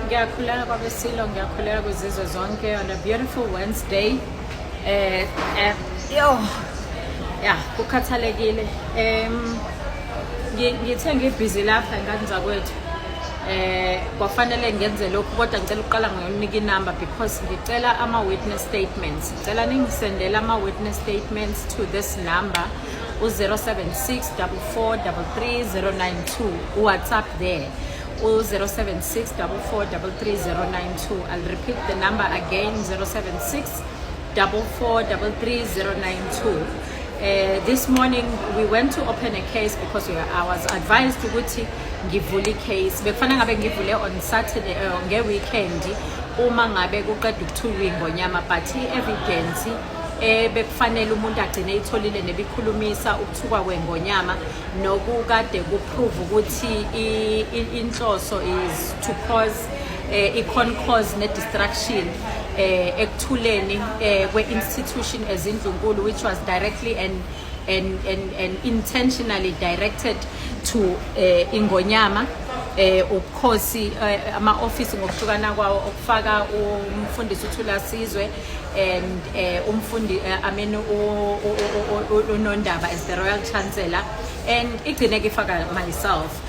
Ngiyakhuleka kwabeSilo, ngiyakhuleka kwizizwe zonke on a beautiful Wednesday. Yo. Yeah, kukhathalekile. Ngithe ngibhizi lapha ngane zakwethu. Kwafanele ngenze lokhu, kodwa ngicela ukuqala ngokunika inumber because ngicela ama witness statements. Ngicela ningisendele ama witness statements to this number, u-076 44 33 092, WhatsApp there, u-076 44 33 092. I'll repeat the number again, 076 44 33 092. This morning we went to open a case because I was advised ukuthi ngivule i-case. Bekufanele ngabe ngivule on Saturday, nge-weekend, uma ngabe kuqeda ukuthulwa ingonyama, but i-evidence bekufanele umuntu agcine itholile nebikhulumisa ukuthukwa kwengonyama nokukade kuprove ukuthi inhloso is to cause i-concourse ne-destruction ekuthuleni kwe-institution ezindlunkulu, which was directly and intentionally directed to ingonyama, ubukhosi, ama-ofisi ngokuhlukana kwawo, okufaka umfundisi uThulasizwe and umfundi, I mean, uNondaba as the royal chancellor, and igcine ke ifaka myself.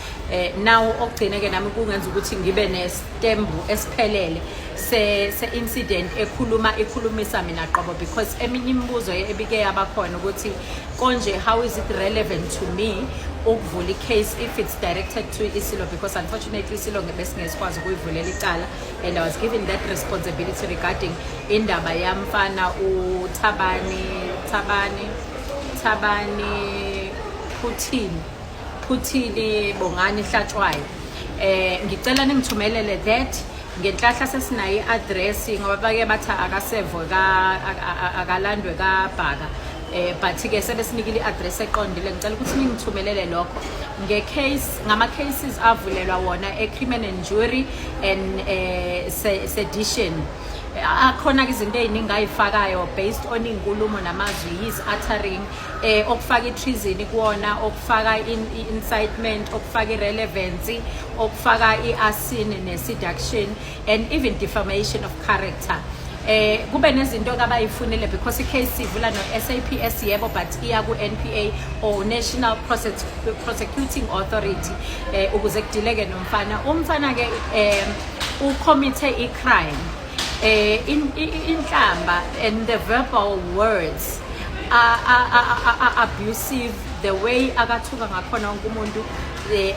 Now okugcine ke nami kungenza ukuthi ngibe nestembu esiphelele se incident ekhuluma ikhulumisa mina qobo, because eminye imibuzo ebike yabakhona ukuthi konje how is it relevant to me ukuvula i-case if it's directed to isilo, because unfortunately isilo besingesikwazi ukuyivulela icala and I was given that responsibility regarding indaba yamfana uThabani Thabani Phuthini Bongani Hlatshwayo. Ngicela ningithumelele that. Ngenhlahla sesinayo i-address, ngoba bake bathi akasevwe ka akalandwe kaBhaka, but ke sebesinikile i-address eqondile. Ngicela ukuthi ningithumelele lokho nge-case, ngama-cases avulelwa wona e-crimen and injury and sedition. Akhona ke izinto ey'ningi ay'fakayo based on iy'nkulumo namazwi he's uttering, okufaka i-treason kuwona, okufaka i-incitement, okufaka i-relevancy, okufaka i-arson ne-seduction and even defamation of character. Kube nezinto abayifunile because i-case ivula no-SAPS, yebo, but iya ku-NPA or National Prosecuting Authority ukuze kudileke nomfana. Umfana ke ucommit i-crime, inhlamba and the verbal words are abusive, the way akathuka ngakhona wonke umuntu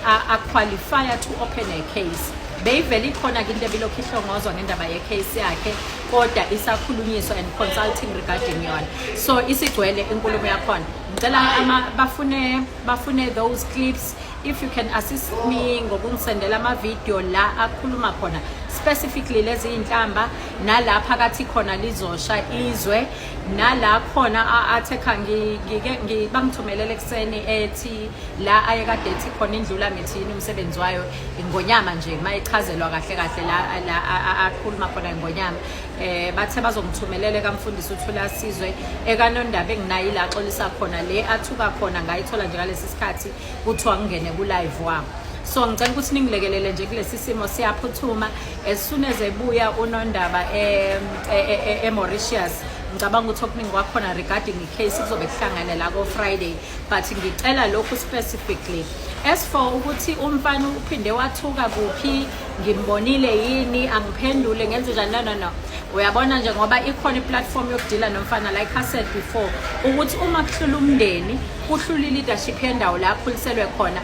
a-qualify to open a case. Beyivele ikhona ke into ebilokhu ihlongozwa ngendaba ye-case yakhe, kodwa isakhulunyiswa and consulting regarding yona, so isigcwele inkulumo yakhona. Ngicela bafune those clips. If you can assist me ngokungisendela ama-video la akhuluma khona specifically lezi iy'nhlamba, nala phakathi khona lizosha izwe, nala khona athe kha bangithumelele ekuseni ethi la ayekade ethi khona indlula mithi yini umsebenzi wayo ingonyama nje, mayichazelwa kahle kahle la akhuluma khona ingonyama. Bathe bazongithumelele kamfundisi uThulasizwe, ekaNondaba enginayo ila axolisa khona, le athuka khona ngayithola nje ngalesi sikhathi kuthiwa ngingene ku live wami. So ngicela ukuthi ningilekelele nje kulesi simo, siyaphuthuma. As soon as ebuya uNondaba e-Mauritius, ngicabanga ukuthi okuningi kwakhona regarding i-case kuzobe kuhlangane la ko-Friday, but ngicela lokhu specifically. As for ukuthi umfana uphinde wathuka kuphi, ngimbonile yini, angiphendule, ngenze njani, no, uyabona nje, ngoba ikhona iplatform yokudila nomfana. Like I said before, ukuthi uma kuhlula umndeni, kuhlula i-leadership yendawo la akhuliselwe khona,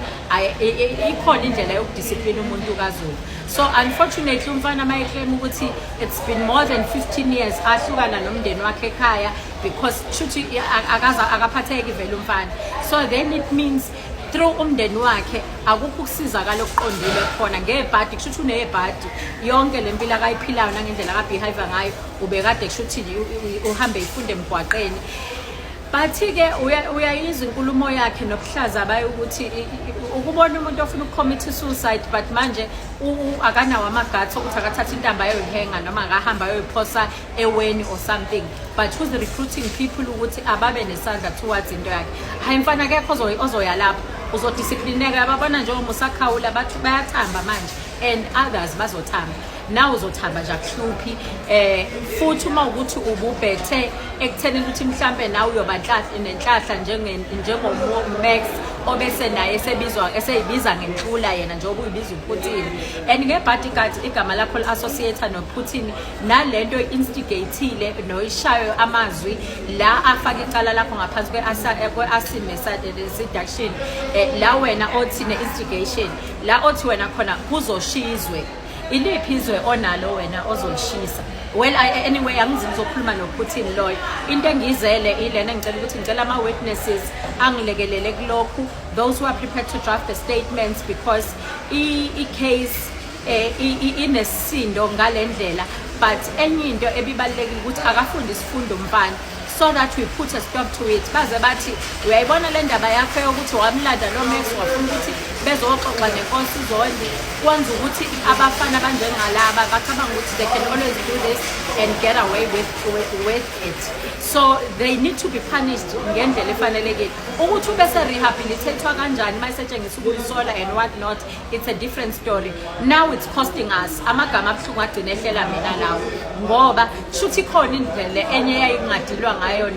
ikhona indlela yokudisciplina umuntu kaZulu. So unfortunately umfana uma eclaim ukuthi it's been more than 15 years ahlukana nomndeni wakhe ekhaya, because shuthi akaza akaphatheki vele umfana, so then it means through umndeni wakhe akukho ukusizakala okuqondile khona ngebhadi. Kusho ukuthi unebhadi yonke le mpilo akayiphilayo nangendlela akabehave ngayo, ubekade kusho ukuthi uhambe ifunde emgwaqeni. But-ke uyayizwa inkulumo yakhe nobuhlaza bayo, ukuthi ukubona umuntu ofuna ukucommit suicide, but manje akanawo ama-guts okuthi akathathe intambo ayoyihenga noma akahamba ayoyiphosa eweni or something, but who's recruiting people ukuthi ababe nesandla towards into yakhe. Hayi mfana, akekho ozoya lapho, uzodisciplineka. Yababona njengoba usakhawula, bathi bayathamba manje. and others bazothamba. Nawe uzothamba nje, akuhluphi. Futhi uma ukuthi ububhethe ekutheni ukuthi mhlambe nawe uyoba nenhlahla njengo Max, obese naye esebizwa, eseyibiza ngenhlula yena, njengoba uyibiza uPutin, and nge-bodyguard igama lakho li-associate noPutin, nalento instigate-ile noyishayo amazwi la afaka icala lakho ngaphansi kwe-arson ne-seduction, la wena othi ne-instigation, la othi wena khona kuzoshizwe. Iliphi izwe onalo wena ozolishisa? Well, anyway, angizi ngizokhuluma noPutin loyo. Into engiyizele ilena, engicela ukuthi ngicela ama-witnesses angilekelele kulokhu, those who are prepared to draft the statements, because i-case inesisindo ngale ndlela. But enye into ebibalulekile ukuthi akafunde isifundo umfana, so that we put a stop to it. Baze bathi uyayibona le ndaba yakho yokuthi wamlanda lo Max, wafuna ukuthi bezoxoxa nenkosi uZondi, kwenza ukuthi abafana abanjengalaba bacabanga ukuthi they can always do this and get away with it. So they need to be punished ngendlela efanelekile. Ukuthi ubese rehabilitatwa kanjani uma esetshengisa ukuyisola and what not, it's a different story. Now it's costing us amagama abuhlungu agcine ehlela mina lawo, ngoba shuthi khona indlela enye eyayingadilwa ngayo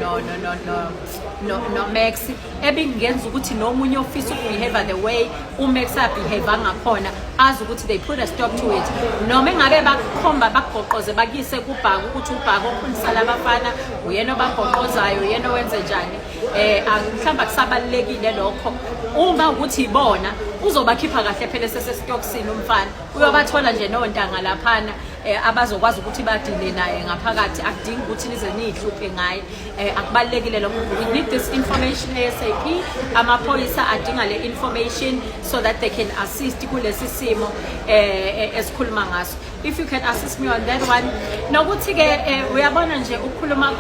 no Max, ebingenza ukuthi nomunye ofisa ukubehave the way uMax abehave ngakhona azi ukuthi they put a stop to it. Noma engabe bakukhomba, bakugoqoze, bakuyise kubhaka ukuthi ubhaka okhulisa labafana, uyena obagoqozayo, uyena owenze njani, mhlawumbe akusabalulekile lokho. Uma ukuthi ibona uzobakhipha kahle phela sesesitokisini umfana, uyobathola nje nontanga laphana abazokwazi ukuthi badile naye ngaphakathi. Akudingi ukuthi nize niyihluphe ngaye. Akubalulekile lokho. We need this information ASAP. Amaphoyisa adinga le information so that they can assist kulesi simo esikhuluma ngaso. If you can assist me on that one. Nokuthi ke uyabona nje ukukhuluma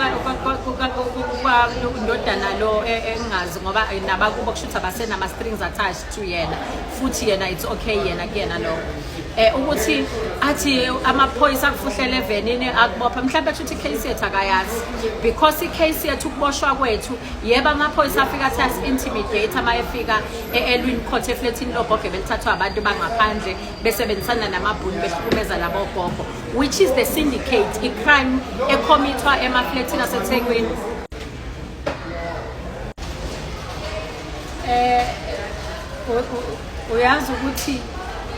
kwa ndodana lo, engazi ngoba nabakubo kushuthi abasenama strings attached to yena, futhi yena it's okay yena kuyena lokho, ukuthi athi amaphoyisa akufuhlela evenini akubopha. Mhlawumbe kushuthi icase yethu akayazi, because icase yethu, ukuboshwa kwethu, yebo, amaphoyisa afika athi asi-intimidate ama efika e-Elwin Court, efletini logogo belithathwa abantu bangaphandle besebenzisana namabhunu, behlukumeza labo gogo, which is the syndicate, i-crime ecommithwa emafletini aseThekwini. Uyazi ukuthi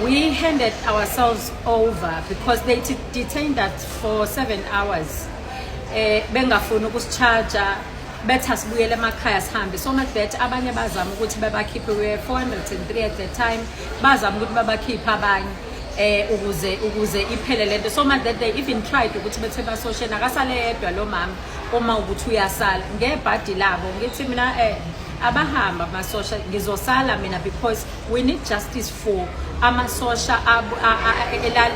we handed ourselves over because they detained us for 7 hours, bengafuni ukusicharge, bethi asibuyele emakhaya sihambe. So much that abanye bazama ukuthi babakhiphe, we were 403 at the time, bazama ukuthi babakhiphe abanye ukuze iphele lento. So much that they even tried ukuthi bethe basoshena akasale yedwa lo mama, uma ukuthi uyasala ngebhadi labo. Ngithi mina abahamba amasosha, ngizosala mina, because we need justice for amasosha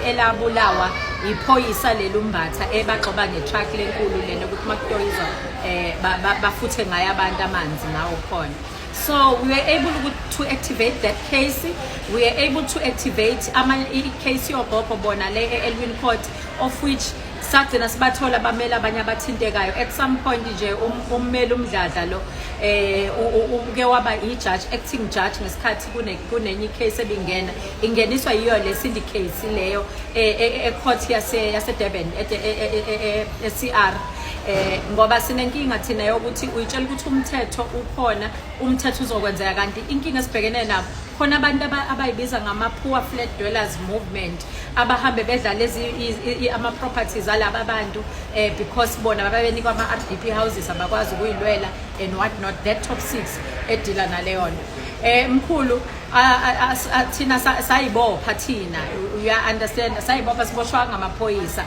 elabulawa iphoyisa lelumbatha ebaxoba ngetruck lenkulu lena ukuthi makutoyizwa bafuthe ngayo abantu amanzi ngawo khona. So we were able to activate that case. We were able to activate ama i-case yogogo bona le e-Elwin Court, of which sagcina sibathola abameli abanye abathintekayo at some point nje. Ummeli umdladla lo uke waba i-judge, acting judge, ngesikhathi kunenye icase ebingena ingeniswa yiyo le syndicate leyo e-court yase Durban, e-CR, ngoba sinenkinga thina yokuthi uyitshela ukuthi umthetho ukhona, umthetho uzokwenzeka, kanti inkinga esibhekene nabo khona abantu abayibiza ngama-poor flat dwellers movement, abahambe bedla lezi ama-properties alaba bantu, because bona babenikwa ama-RDP houses, abakwazi ukuyilwela and what not. That top six edila naleyo nto. Mkhulu, thina sayibopha thina, uya understand, sayibopha, siboshwa ngamaphoyisa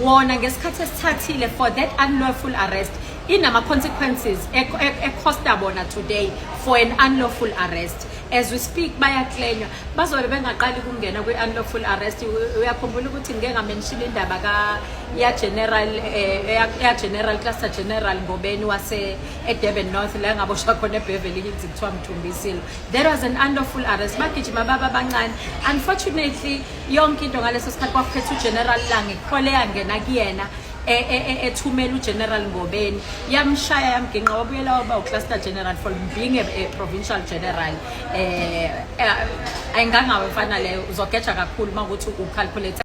wona ngesikhathi esithathile for that unlawful arrest. Inama consequences ecosta bona today for an unlawful arrest. As we speak bayaklenywa, bazobe bengaqali ukungena kwi-unlawful arrest. Uyakhumbula ukuthi ngike ngamention indaba ka ya general ya general, cluster general Ngobeni wase eDurban North, la ngaboshwa khona eBeverly Hills, kuthiwa mthumbisile. There was an unlawful arrest, bagijima baba abancane. Unfortunately, yonke into ngaleso sikhathi kwakuphethe uGeneral Lange, khole yangena kuyena. ethumela uGeneral Ngobeni, yamshaya, yamginqa, wabuyela waba ucluster general for being a provincial general. Ayingangawe mfana leyo, uzogeja kakhulu uma ukuthi ucalculate.